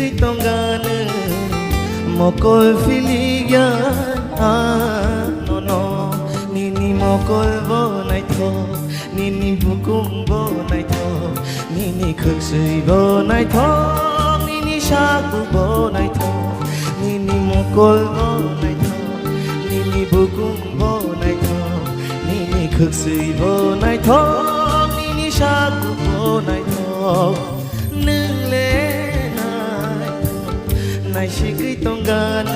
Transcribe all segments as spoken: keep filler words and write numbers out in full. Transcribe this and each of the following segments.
Tongganw mokol philikya nono, nini mokol bo naithok, nini bukum bo naithok, nini khwksui bo naithok, nini saku bo naithok, nini mokol bo naithok, nini bukum bo naithok, nini khwksui bo naithok, nini saku bo naithok. Nwng le nai, naisigwi tongganw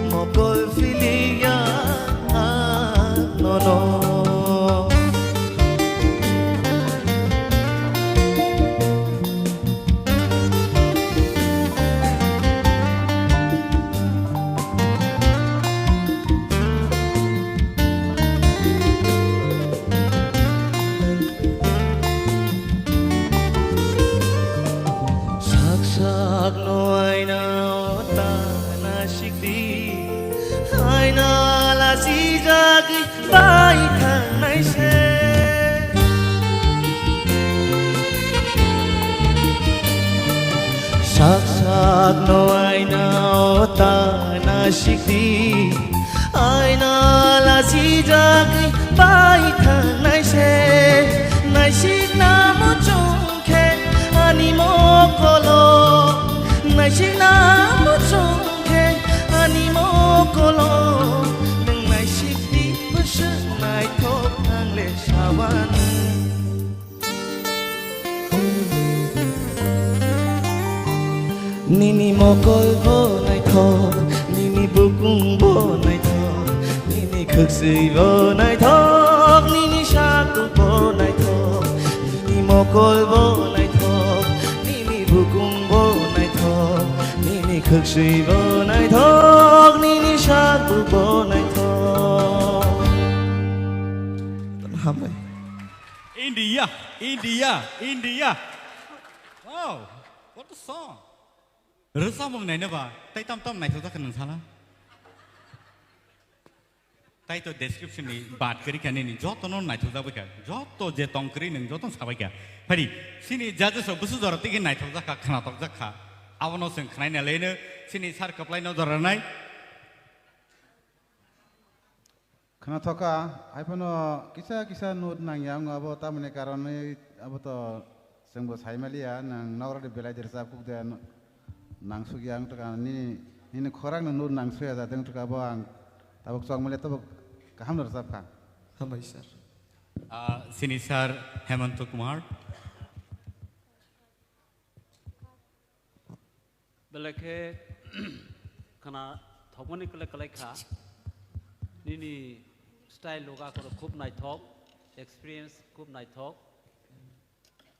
mokol philikya nono. Sak sakno aina o ta nasikdi, aina lasijagwi bai thangnai se. Sak sakno aina o ta nasikdi, aina lasijagwi bai thangnai se. Naisikna muchung khe ani mokolo, naisikna muchung khe ani mokolo. Nwng naisikdi bwswk naithok ang le sawanw. Nini mokol bo naithok, nini bukum bo naithok, nini khwksui bo naithok, nini saku bo naithok, nini mokol bo naithok, nini bukum bo naithok, nini khwksui bo naithok, nini saku bo naithok. Hambai. India, India, India. Wow, what a song. Rwchapmung naina ba, tai tam tam naithok jak kha nwng sala. Tai to description ni bat kwrwi kha nini joto no naithok jak bai kha. Joto je tong kwrwi nwng joto no sabai kha. Phari, sini judges rok busu jora tigi naithok jak kha, khnatok jak kha. Abono chwng khnaina leno, sini sir kwplai no jora nai. Khna thoka, hai phano kisa kisa note nangya wngo abo, tamoni karonwi abo to chwngbo saimaliya, nwng nokrok de belai de rwchap kuk de, nang sukya wng tongkha, nini, nini khorang no note nang suya jatong tongkha, abo ang tabuk chokmaliya, tabuk kaham no rwchap kha. Hambai sir. Ah, sini sir Hemanta Kumar. Belai khe khna thokmani kwlai kwlai kha. Nini style loga khoro khub naithok, experience khub naithok.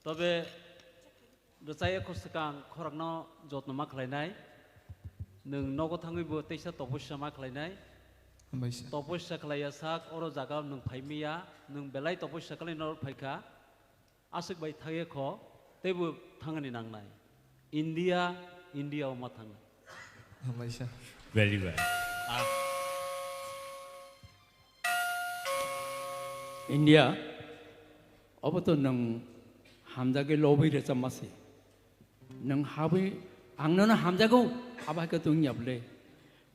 Tobe rwchaya kho swkang khorokno jotno ma khlainai. Nwng nogo thangwi bo teisa topossa ma khlainai. Hambai sir. Topossa khlaiya sak oro jaga nwng phaimiya, nwng belai topossa khlai norok phaikha. Aswk bai thangya kho, teibo thangani nangnai. India, India o ma thangna. Hambai sir. Very well. Ah. India, obo to nwng hamjagwi lobwi rwchapma se. Nwng habwi ang nono hamjago, abo hai khe to wngya bwle.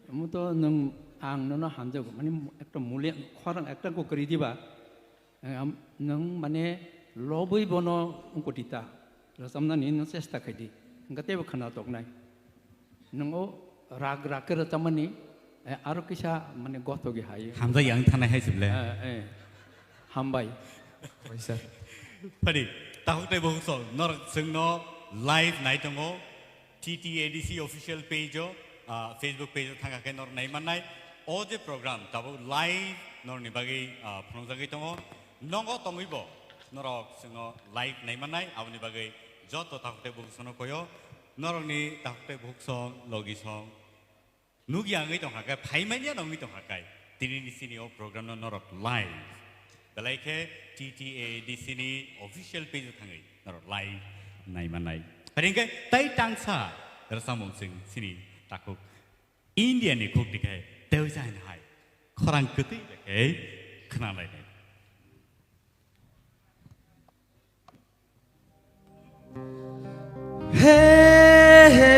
Omo to nwng ang nono hamjago, mane ekta mule khorang ekta ko kwrwi diba. Em, nwng mane lobwi bono wngkoti ta, rwchapnani no chesta khai di, hwnkhe teibo khna toknai. Nwng o rag rag khe rwchapmani, eh, aro kisa mane gotogi hai. Hamjak yang thanai hai se ble. Eh, eh. Hambai. Hambai sir. Phani, takhuk tei bukhuk song, norok chwngno live nai tongo. T T A D C official page o, ah, Facebook page o thangkha khe norok nai mannai. O je program tabuk live norokni bagwi, ah, phunukjagwi tongo. Nogo tongwi bo norok chwngno live nai mannai, aboni bagwi joto takhuk tei bukhuk songno koyo. Norokni takhuk tei bukhuk song, logi song, nukya wngwi tongkha khe, phaimanya no wngwi tongkha khe, tinini chini o program no norok live belai khe T T A D C ni official page o thangwi norok live nai mannai. Phari hwnkhe tai tangsa rwchapmung chwng chini takhuk India ni khuk dikhe tei jain hai khorang kwtwi bai khe khna lai nai. He, he.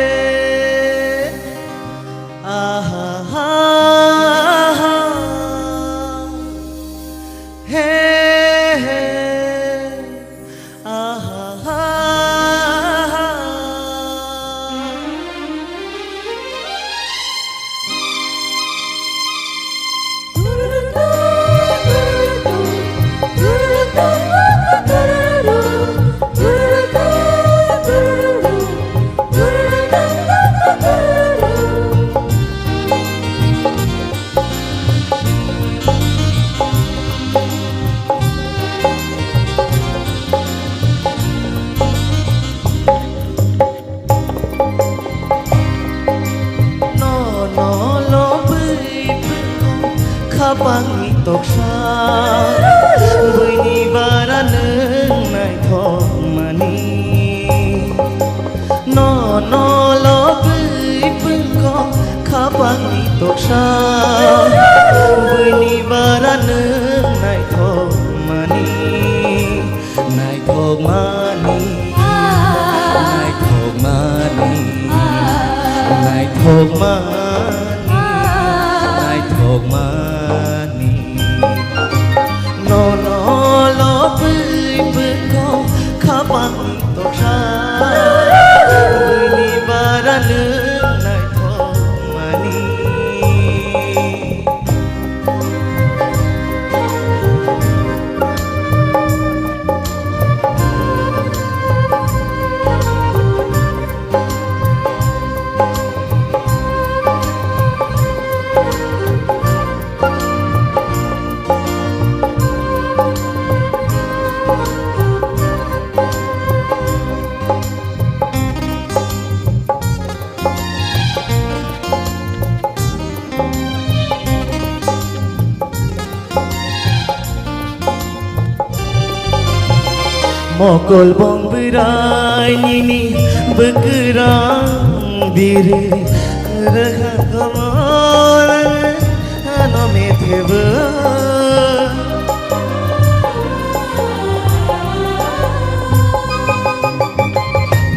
Sa, buini bara nwng naithokmani, naithokmani, naithokmani, naithokmani, naithokmani. Nono lobwi bwkha khapang toksa, buini bara nwng naithokmani. Mokol bong bwrai nini bwkrang biri rwkha komor ano methebo.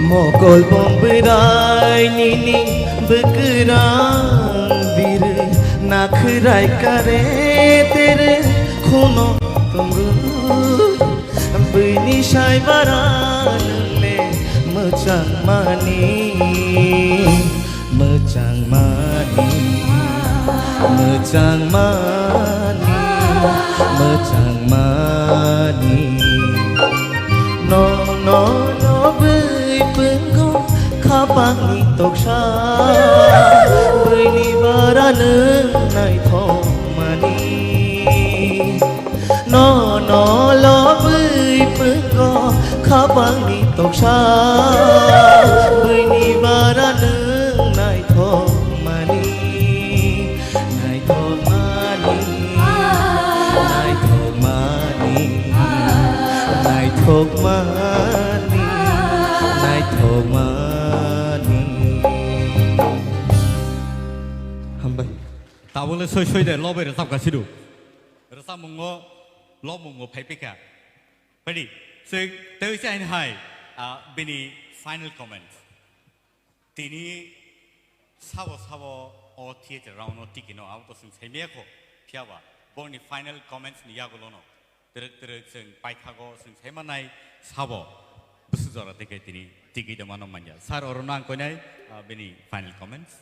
Mokol bong bwrai nini bwkrang biri nakhwrai kare tere khuno tongo. Bini sai bara nungle mwchang mani, mwchang mani, mwchang mani, mwchang mani. No, no, no, bui pungo khapangni toksa, buini bara nung naithok mani. No, no, lobwi pungo khapangni toksa, buini bara nwng naithok mani, naithok mani, naithok mani, naithok mani, naithok mani. Hambai. Tabole soi soi de lobai rwchapka sidu. Rwchapmungo, lobmungo phaiphikha. Padi, so, tei se aini hai, ah, bini final comments. Tini sabo sabo o theater round o tiki no, abo to sing sai maya kho, phiya ba, boni final comments ni yagulo no. Terek terek sing paithago sing sai manai sabo, busu jora tike tini tiki de mano manya. Sir oro nang koinai, ah, bini final comments.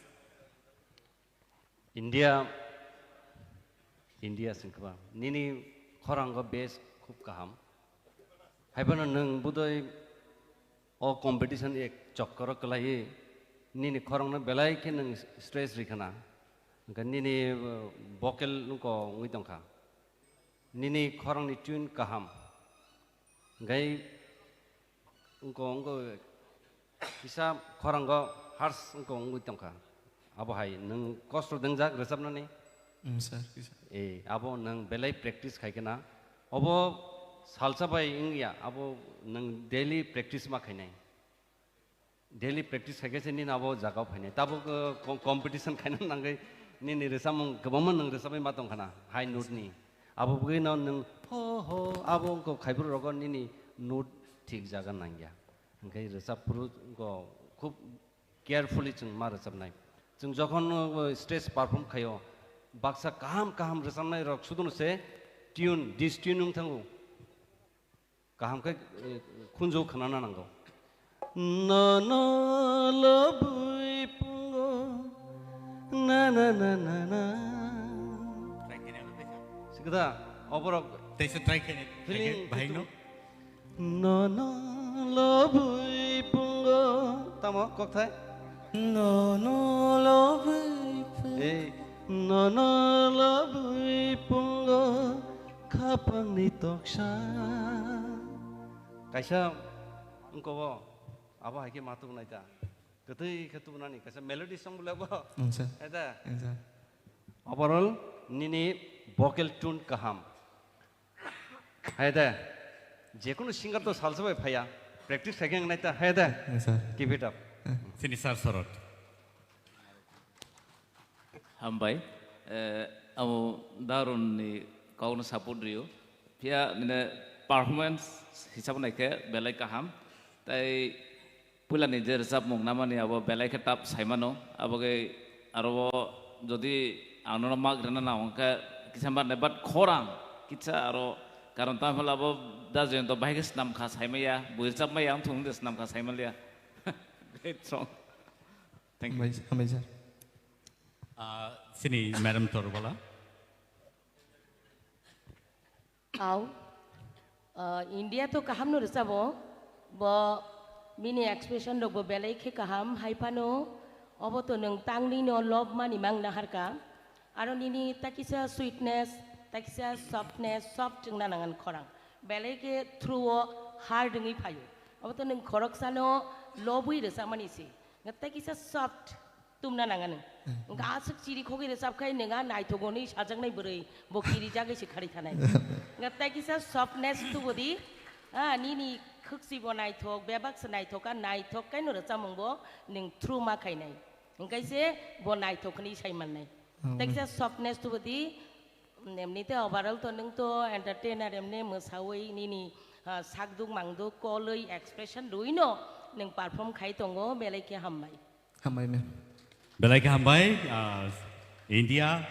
India, India sengkha ba. Nini khorango base khub kaham. Haiphano nwng budoi o competition ek chokkoro kwlaiwi nini khorangno belai khe nwng stress rikha na. Hwnkhe nini, uh, vocal wngko wngwi tongkha. Nini khorangni tune kaham. Hwnkhe wngko, wngko kisa khorango harsh wngko wngwi tongkha. Abo hai nwng kosto dwngjak rwchapnani? Mm, sir, kisa. Eh, abo nwng belai practice khai khe na. Obo salsa bai wngya, abo nwng daily practice ma khainai. Daily practice khai khe se nini abo jagao phainai. Tabuk, uh, com-, competition khaina nangwi nini rwchapmung kwbangma nwng rwchapwi ma tongkha na, high note ni. Abo bwgwi no nwng ho ho abo wngkha khaibruk rogo nini note thik jaga nangya. Hwnkhe rwchap phuru wngkha khub carefully chwng ma rwchapnai. Chwng jokhon, uh, stage perform khaio, baksa kaham kaham rwchapnai rok sudono se tune, dis tune wng thango. Kaham khe, eh, khunju khnana nango. Nono lobwi pungo, na, na, na, na, na. Try khainai no teisa. Sikda, oborok Teisa try khainai, feeling bahai no? Nono lobwi pungo. Tamo, kokthai? Nono lobwi pungo. Ei, nono lobwi pungo. Khapangni toksa. Kaisa wngkobo, abo hai khe ma tubunai ta. Kwtwi khe tubunani kaisa melody song bole bo. Unsa. Hai da? Unsa. Overall, nini vocal tune kaham. Hai da? Jekunu singer to salsa bai phaiya. Practice khai khe wngnai ta. Hai da? Unsa. Keep it up. Chini sir Sorot. Hambai. Eh, amo Darun ni kok no support rio. Phiya nini performance hisab nai khe belai kaham. Tai puila ni je rwchapmung namani abo belai khe tap saimano. Abo khe aro jodi ang nono mak rwna nang khe kisa mar nai, but khorang kisa aro karon tamo hwnle abo da Jayanta bahai khe snam kha saimaya, bui rwchapmaya wng thung de snam kha saimaliya. Great song. Thank you. Hambai, hambai sir. Ah, sini Madam Torbala. Au. Ah, India to kaham no rwchabo. Bo mini expression rok bo belai khe kaham. Hai phano obo to nwng tangni no love mani mang naharka. Aro nini takisa sweetness, takisa softness, soft wngna nangan khorang. Belai khe through o hard wngwi phaio. Obo to nwng khoroksano lobwi rwchapmani se. Nga takisa soft tumna nangani. Nga aswk chiri khogwi rwchap khai nwng a naithok hwnwi sajaknai bwrwi bo kiri jagwi se khari thanai. Nga takisa softness tubudi, ah, nini khwksi bo naithok, bebak se naithok, a naithok kaino rwchapmung bo nwng through ma khainai. Hwnkhe se bo naithok hwnwi sai mannai. Takisa softness tubudi, emnite overall to nwng to entertainer, emni mwsawi nini, ah, sakduk mangduk kolwi expression rwino nwng perform khai tongo, belai khe hambai. Hambai ma'am. Belai khe hambai, ah, India